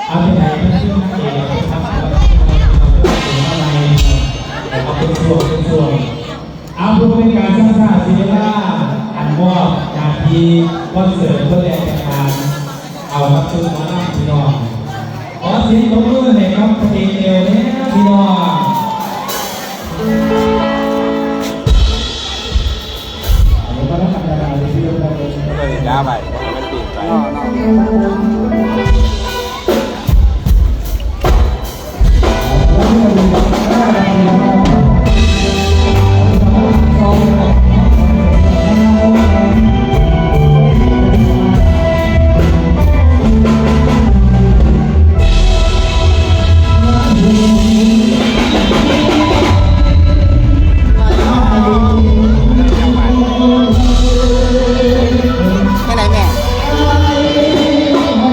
ເອົາ ເປັນນາງເອກນະຄັບ ເປັນຊ່ວງ ເປັນຊ່ວງ. ເອົາ ເພື່ອບໍ່ເປັນການຊັກຊ້າເສຍເວລາ ອັນມອບໜ້າທີ່ຄອນເສີດຄົນແລກຈາກການ ເອົາ ມາເຊີນໝໍລຳ ພີ່ນ້ອງ. ຂໍສຽງຕົບມືໃຫ້ກັບພະເອກແອວແດ່ ພີ່ນ້ອງ. ເອີ ຢ່າໄປ ບໍ່ໃຫ້ມັນປີນໄປ. ໄປໄດ້ແມ່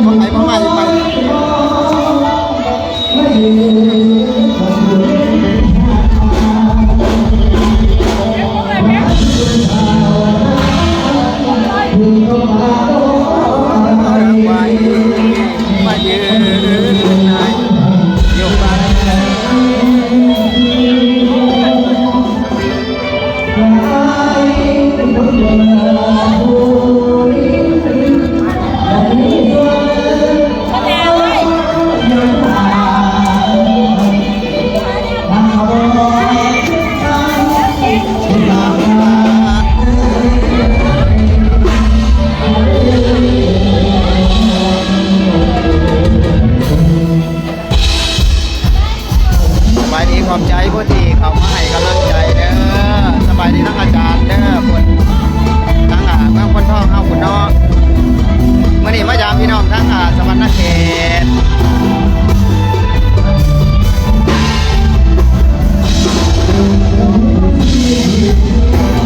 ບໍ່ໄປ ບໍ່ໄປ ໄປ. ສະບາຍດີ ຂອບໃຈຜູ້ທີ່ເຂົ້າມາໃຫ້ກຳລັງໃຈເດີ. ສະບາຍດີທັງອາຈານເດີ ພຸ້ນ ທາງ ອ່າ ເມືອງໂພນທອງເຮົາພຸ້ນເນາະ. ມື້ນີ້ມາຢາມພີ່ນ້ອງທາງ ອ່າ ສະຫວັນນະເຂດ.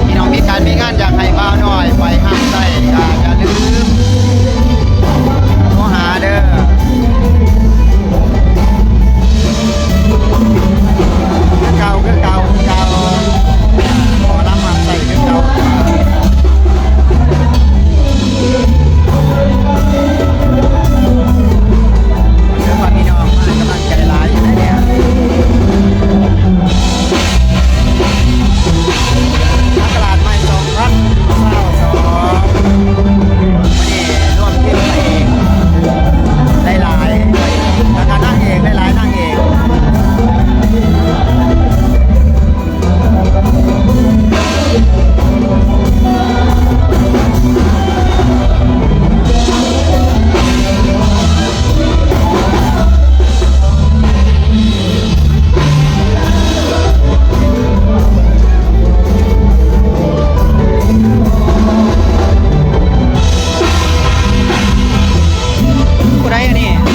ພີ່ນ້ອງມີການມີງານ ຢາກໃຫ້ບ່າວນ້ອຍໄປຮັບໃຊ້ ກໍຢ່າລືມໂທຫາເດີ. ຄືເກົ່າ ຄືເກົ່າ ຄືເກົ່າ ໝໍລຳຮັບໃຊ້ຄືເກົ່າ. ເດີ ພີ່ນ້ອງ ໃຫ້ກຳລັງໃຈຫຼາຍຢູ່ເດ້. ຕະຫຼາດໃໝ່ສອງພັນຊາວສອງ ມື້ນີ້ລວມທີມພະເອກໄດ້ຫຼາຍ ແລ້ວກໍນາງເອກໄດ້ຫຼາຍ ນາງເອກ. ຜູ້ໃດອັນນີ້?